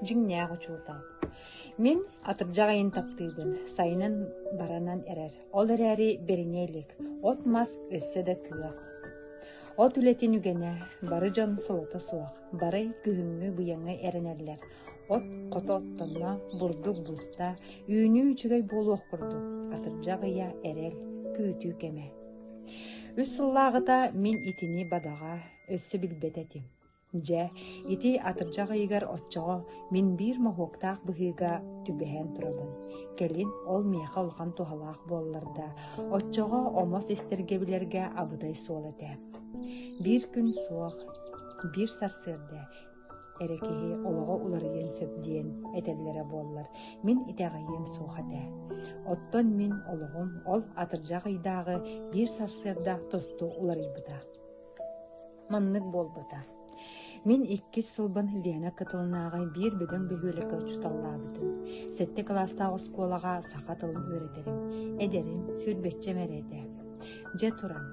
Дьиҥнээх учуутал. Мин атырдьах ыйын таптыыбын, сайынын баранан эрэр, ол эрээри бэриниэ илик, от-мас өссө да күөх. От үлэтин үгэнэ, бары дьон солото суох, бары күһүҥҥү быйаҥы эрэнэллэр. От хото оттонно, бурдук буста, үүнүү үчүгэй буолуох курдук, атырдьах ыйа эрэл, күүтүү кэмэ. Үс сыллааҕыта мин итини бадаҕа өссө билбэт этим. Дьэ, ити атырдьах ыйыгар оччоҕо мин биир моһуоктаах быһыыга түбэһэн турабын. Кэлин ол миэхэ улахан туһалаах буоллар да, оччоҕо омос истэргэ-билэргэ абытай суол этэ. Биир күн суох, биир сарсыарда эрэ киһи олоҕо уларыйыан сөп диэн этэллэрэ буоллар, мин итэҕэйиэм суох этэ. Оттон мин олоҕум ол атырдьах ыйдааҕы биир сарсыарда тосту уларыйбыта. Маннык буолбута. Мин иккис сылбын Лена кытылынааҕы биир бөдөҥ бөһүөлэккэ учууталлаабытым. Сэттэ кылаастаах оскуолаҕа саха тылын үөрэтэрим. Эдэрим, сүүрбэччэм эрэ этэ. Дьэ туран,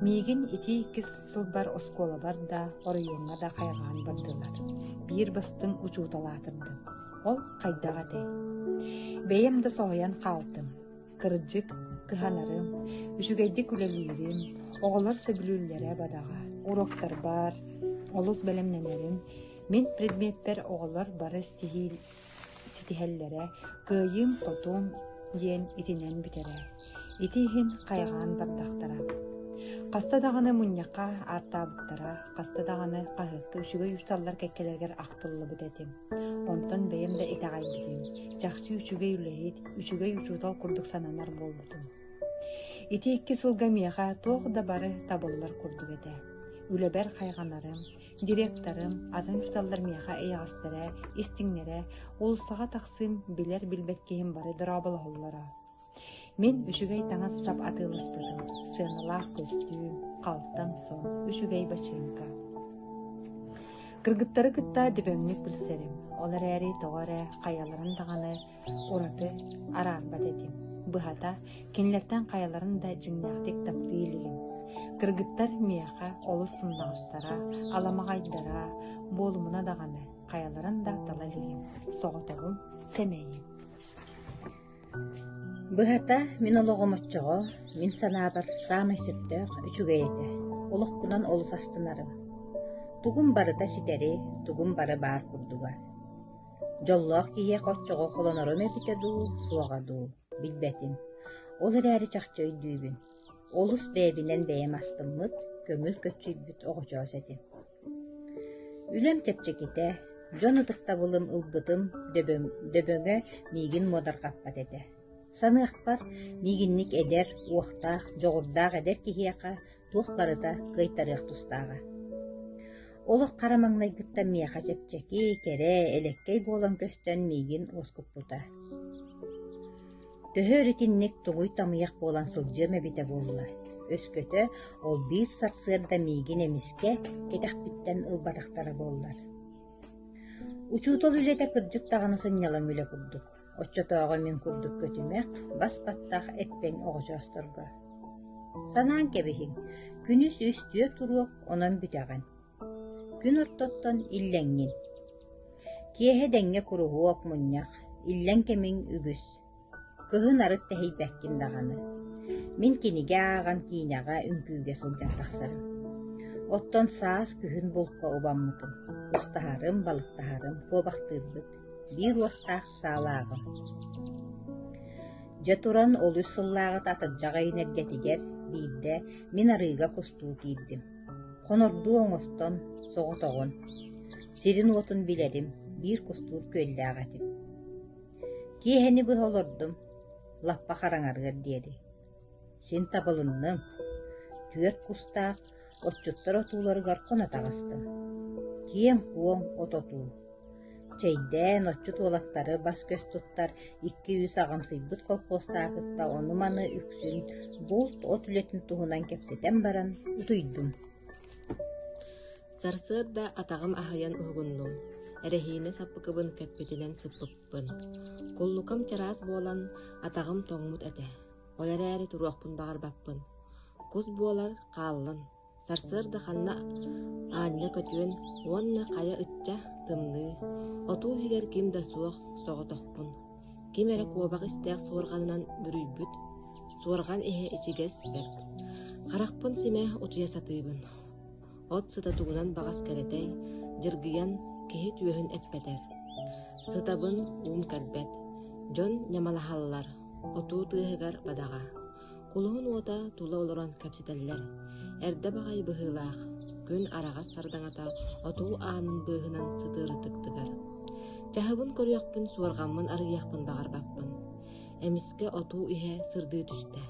миигин ити иккис сылбар оскуолабар да, оройуоҥҥа да хайҕаан бардылар. Биир бастыҥ учуутал аатырдым. Ол хайдах этэй? Бэйэм да соһуйан хаалтым. Кырдьык, кыһанарым, үчүгэйдик үлэлиирим, оҕолор сөбүлүүллэрэ бадаҕа, уруоктарбар олус бэлэмнэнэрим, мин предмеппэр оҕолор бары ситиһэллэрэ, кыайыым-хотуум диэн итинэн бүтэрэ. Ити иһин хайҕаан бардахтара. Хаста даҕаны мунньахха ааттаабыттара, хаста даҕаны хаһыакка үчүгэй учууталлар кэккэлэригэр ахтыллыбыт этим. Онтон бэйэм да итэҕэйбитим, чахчы үчүгэй үлэһит, үчүгэй учуутал курдук сананар буолбутум. Ити икки сылга миэхэ туох да бары табыллар курдук этэ. Үлэбэр хайҕанарым, директорым, атын учууталлар миэхэ эйэҕэстэрэ, истиҥнэрэ, уулуссаҕа тахсыым, билэр-билбэт киһим бары дорооболоһоллоро. Мин үчүгэй таҥас-сап атыыласпытым, сыаналаах көстүүм, халтаҥ сон, үчүгэй бачыыҥка. Кыргыттары кытта дөбөҥнүк билсэрим, ол эрээри тоҕо эрэ хайаларын даҕаны ураты араарбат этим. Быһата, кинилэртэн хайаларын да дьиҥнээхтик таптыы илигим. Кыргыттар миэхэ олус сымнаҕастара, аламаҕайдара, буолумуна даҕаны хайаларын да тала илигим, соҕотоҕум, сэмэйим. Быһата, мин олоҕум оччоҕо, мин санаабар, саамай сөптөөх, үчүгэй этэ. Олохпунан олус астынарым. Тугум барыта ситэри, тугум бары баар курдуга. Дьоллоох киһиэхэ оччоҕо холонорум эбитэ дуу, суоҕа дуу, билбэтим. Ол эрээри чахчы өйдүүбүн. Олус бэйэбинэн бэйэм астыммыт, көҥүл көччүйбүт оҕочоос этим. Үлэм чэпчэкитэ, дьон ытыктабылын ылбытым дөбөҥө миигин муодарҕаппат этэ. Саныахпар, миигинник эдэр, уохтаах, дьоҕурдаах эдэр киһиэхэ туох барыта кыайтарыах тустааҕа. Олох хара маҥнайгыттан миэхэ чэпчэки, кэрэ, элэккэй буолан көстөн миигин уоскуппута. Төһө өр итинник тугуй тамыйах буолан сылдьыам эбитэ буолла, өскөтө ол биир сарсыарда миигин эмискэ кэтэхпиттэн ылбатахтара буоллар. Учуутал үлэтэ кырдьык даҕаны сынньалаҥ үлэ курдук, оччотооҕу мин курдук көтүмэх, бас-баттах эппэҥ оҕочоосторго. Санаан кэбиһиҥ, күнүс үс-түөрт уруок онон бүтэҕин. Күн ортоттон иллэҥҥин. Киэһэ дэҥҥэ куруһуок мунньах, иллэҥ кэмиҥ үгүс. Кыһын арыт тэһийбэккин даҕаны. Мин кинигэ ааҕан киинэҕэ, үҥкүүгэ сылдьан тахсарым. Оттон саас, күһүн булка убаммытым. Устаһарым, балыктаһарым, куобахтыырбыт. Биир уостаах саалааҕым. Дьэ туран ол үс сыллааҕыта атырдьах ыйын эргэтигэр биирдэ мин арыыга кустуу киирдим. Хонордуу оҥостон, соҕотоҕун. Сирин-уотун билэрим, биир кустуур күөллээх этим. Киэһэни быһа олордум, лаппа хараҥарыар диэри. Син табылынным, түөрт кустаах отчуттар отууларыгар хоно таҕыстым. Киэҥ-куоҥ от отуу. Чэйдээн, отчут уолаттары бас-көс туттар икки-үс аҕамсыйбыт колхозтаахытта ону-маны үксүн булт от үлэтин туһунан кэпсэтэн баран утуйдум. Сарсыарда атаҕым аһыйан уһугуннум, эрэһиинэ саппыкыбын кэппитинэн сыппыппын. Куллукам чараас буолан, атаҕым тоҥмут этэ. Ол эрээри туруохпун баҕарбаппын. Кус буолар, хааллын. Сарсыарда ханна аанньа көтүөн уонна хайа ычча. Тымныы, отуу иһигэр ким да суох, соҕотохпун. Ким эрэ куобах истээх суорҕанынан бүрүйбүт, суорҕан иһэ ичигэс бэрт. Харахпын симэ утуйа сатыыбын. От сыта тугунан баҕас кэрэтэй, дьыргыйан киһи түөһүн эппэтэр. Сытабын, уум кэлбэт. Дьон ньамалаһаллар, отуу тыаһыгар бадаҕа. Кулуһун уота тула олорон кэпсэтэллэр. Эрдэ баҕайы быһыылаах, күн араҕас сардаҥата отуу аанын быыһынан сытыарытык тыгар. Чаһыбын көрүөхпүн, суорҕаммын арыйыахпын баҕарбаппын. Эмискэ отуу иһэ сырдыы түстэ,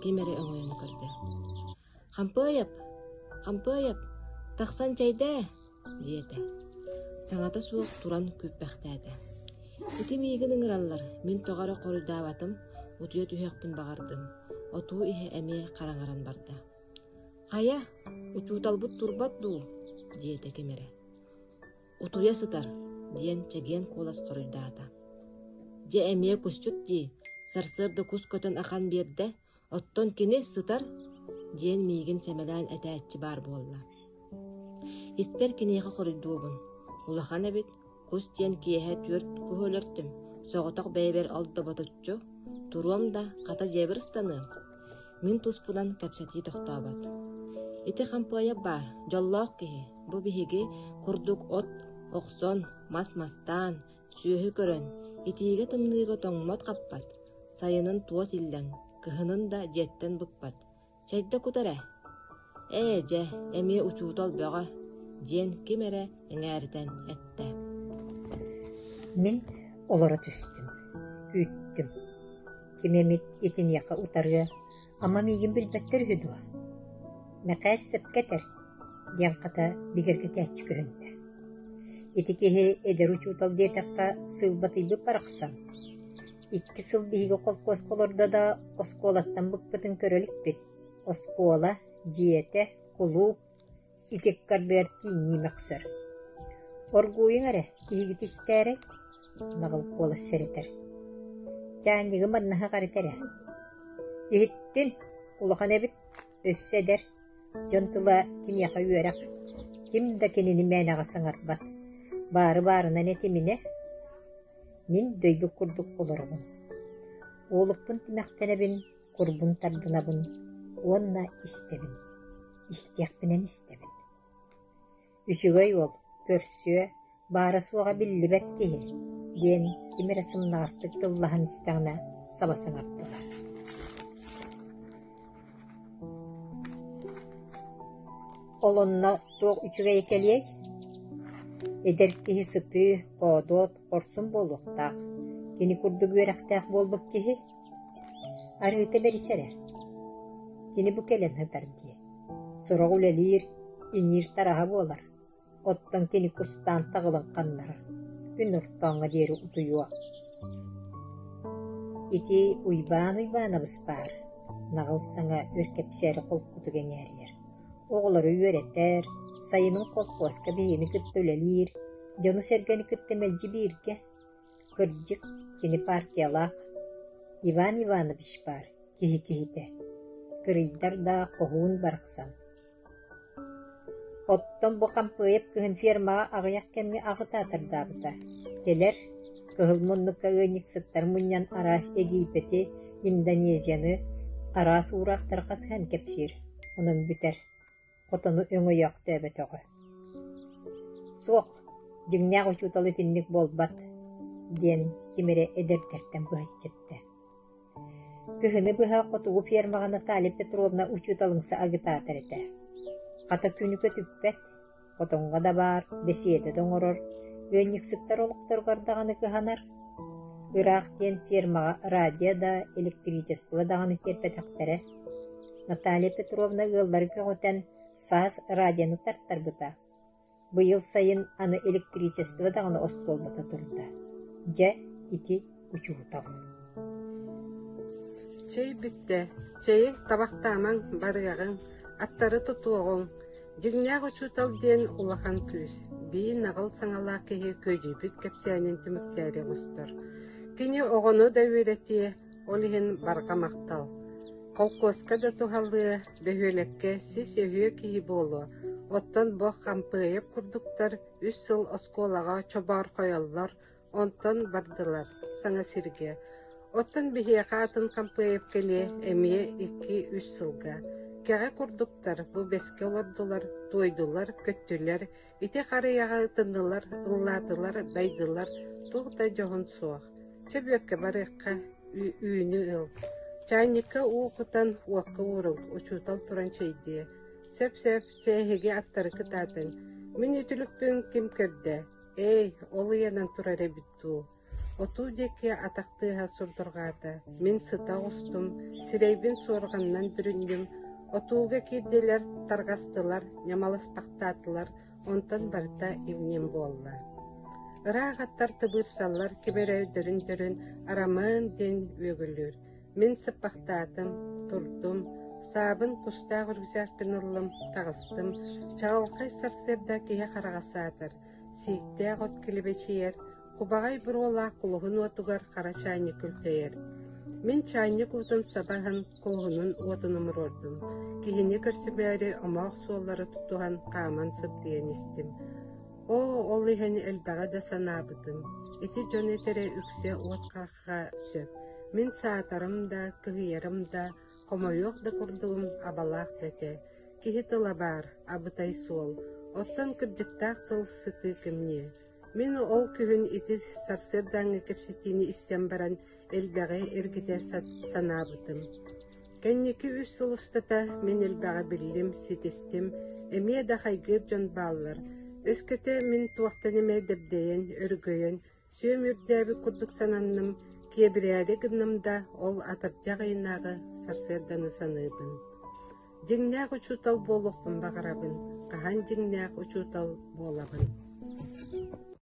ким эрэ өҥөйөн көрдө. «Хампыайап! Хампыайап! Тахсан чэйдээ!» диэтэ. Саҥата суох туран күүппэхтээтэ. Ити миигин ыҥыраллар, мин тоҕо эрэ хоруйдаабатым, утуйа түһүөхпүн баҕардым. Отуу иһэ эмиэ хараҥаран барда. «Хайа, учууталбыт турбат дуу?» диэтэ ким эрэ. «Утуйа сытар», диэн чэгиэн куолас хоруйдаата. «Дьэ эмиэ кусчут дии, сарсыарда кус көтөн ахан биэрдэ, Оттон кини сытар диэн миигин сэмэлээн этээччи баар буолла. Испэр киниэхэ хоруйдуубун: улахан эбит, кус диэн киэһэ түөрт куһу өлөртүм, соҕотох бэйэбэр ол да ботуччу, туруом да, хата дьиэбэр ыстаныам. Мин туспунан кэпсэтии тохтообот. Ити хампыайа баар, дьоллоох киһи, бу биһиги курдук от охсон, мас мастаан, сүөһү көрөн, итиигэ-тымныыга тоҥмот-хаппат, Сайынын туос иллэҥ, кыһынын да дьиэттэн быкпат, чэйдэ кут эрэ. Ээ, дьэ, эмиэ учуутал бөҕө, диэн ким эрэ эҥээритэн эттэ. Мин олоро түстүм, күүттүм. Ким эмит итиниэхэ утарыа, ама миигин билбэттэр үһү дуо? Мэхээс сөпкө этэр, диэн хата бигэргэтээччи көһүннэ. Ити киһи эдэр учуутал диэтэххэ сыылбатыйбыт барахсан. Икки сыл биһиги холкуоска олордо да, оскуолаттан быкпытын көрө иликпит. Оскуола, дьиэтэ, кулууп ити ыккардыгар тииҥнии мөхсөр. «Оргууйуҥ эрэ, киһигит истээрэй?» наҕыл куолас сэрэтэр. «Чаанньыгы маннаһа харыта эрэ». «Иһиттин, улахан эбит, өссө эдэр, дьон тыла киниэхэ үөрэх, ким да кинини мээнэҕэ саҥарбат, баары баарынан этиминэ» Мин дөйбүт курдук олоробун, уолукпун тимэхтэнэбин, курбун тардынабын уонна истэбин, истиэхпинэн истэбин. Үчүгэй уол, көрсүө, баара-суоҕа биллибэт киһи диэн ким эрэ сымнаҕастык тыллаһан истэҕинэ саба саҥардылар. Ол онно туох үчүгэйэ кэлиэй? Эдэр киһи сытыы, хоодуот, хорсун буолуохтаах, кини курдук үөрэхтээх буолбут киһи арыыта бэрисэрэ. Кини бу кэлэн сытар дии, сорох үлэлиир, иҥиир тараһа буолар, оттон кини кустаан таҕылын ханнарар, күн ортооҥҥо диэри утуйуо. Ити Уйбаан Уйбаанабыс баар, наҕыл саҥа өр кэпсээри холкутук эҥээрийэр Оҕолору үөрэтэр, сайынын холкуоска биһигини кытта үлэлиир, дьону-сэргэни кытта мэлдьи бииргэ. Кырдьык, кини партиялаах. Иван Иванович баар, киһи киһитэ. Кырыйдар да хоһуун барахсан. Оттон бу Хампыайап кыһын фермаҕа аҕыйах кэмҥэ аҕытаатардаабыта. Кэлэр, кыһыл муннукка ыанньыксыттар мунньан араас Египети, Индонезияны, араас уураахтары хасыһан кэпсиир онон бүтэр, хотону өҥөйөөхтөөбөтөҕө. Суох, дьиҥнээх учуутал итинник буолбат, диэн ким эрэ эдэрдэртэн быһаччы эттэ. Кыһыны быһа хотугу фермаҕа Наталья Петровна учууталыҥса агитатор этэ. Хата күнү көтүппэт, хотоҥҥо да баар, бэсиэдэ да оҥорор, ыанньыксыттар олохторугар даҕаны кыһанар. Ыраах диэн фермаҕа радио да, электричество даҕаны тиэрпэтэхтэрэ. Наталья Петровна ыаллары көҕүтэн саас радионы тартарбыта. Быйыл сайын аны электричество даҕаны остуолбата турда. Дьэ, ити учуутал. Чэй бүттэ, чэйи табахтаамаҥ, барыаҕыҥ, аттары тутуоҕуҥ. Дьиҥнээх учуутал диэн улахан күүс, биир наҕыл саҥалаах киһи күөдьүйбүт кэпсээнин түмүктээри оҥостор. Кини оҕону да үөрэтиэ, ол иһин барҕа махтал. Холкуоска да туһалыа, бөһүөлэккэ сис өһүө киһи буолуо. Оттон бу Хампыайап курдуктар үс сыл оскуолаҕа чобоорхойоллор, онтон бардылар саҥа сиргэ. Оттон биһиэхэ атын Хампыайап кэлиэ эмиэ 2-3 сылга. Кэҕэ курдуктар бу бэскэ олордулар, туойдулар, көттүлэр, ити харыйаҕа ытыннылар, ыллаатылар, дайдылар, туох да дьоһун суох. Чэ Бүөккэ барыахха, үүнү ыл. Чаанньыкка уу кутан уокка ууруҥ, учуутал туран чэйдиэ. Сөп-сөп, чэ эһиги аттары кытаатыҥ. Мин үтүлүкпүн ким көрдө? Ээй, ол ыйанан турар эбит дуу? Отуу диэки атах тыаһа сурдурҕаата. Мин сыта оҕустум, сирэйбин суорҕанынан бүрүннүм. Отууга киирдилэр, тарҕастылар, ньамаласпахтаатылар, онтон барыта имньим буолла. Ыраах аттар тыбыырсаллар ким эрэ дөрүн-дөрүн Арамаан диэн үөгүлүүр. Мин сыппахтаатым, турдум, саабын кустаах үрүсээкпин ыллым, таҕыстым. Чаҕылхай сарсыарда киһи хараҕа саатар, сииктээх от килэбэчийэр, кубаҕай буруолаах кулуһун уотугар хара чаанньык күлтэйэр. Мин чаанньык уутун саба аһан кулуһунун уотун умуруордум. Киһини көрсүмээри омоох суоллары тутуһан хааман сыбдыйан истим. Оо, ол иһэн элбэҕи да санаабытым. Ити дьон этэрэ үксэ уот харахха сөп. Мин саатарым да, кыһыйарым да, хомойуох да курдугум абалаах да этэ. Киһи тыла баар, абытай суол. Оттон кырдьыктаах тыл сытыы кымньыы. Мин ол күһүн ити сарсыардааҥҥы кэпсэтиини истэн баран элбэҕи эргитэ санаабытым. Кэнники үс сыл устата мин элбэҕи биллим, ситистим, эмиэ да хайгыыр дьон бааллар. Өскөтө мин туохтан эмэ дэбдэйэн, өргөйөн, сүөм үрдээбит курдук сананным, киэбирээри гынным да, ол атырдьах ыйынааҕы сарсыарданы саныыбын. Дьиҥнээх учуутал буолуохпун баҕарабын, хаһан дьиҥнээх учуутал буолабын.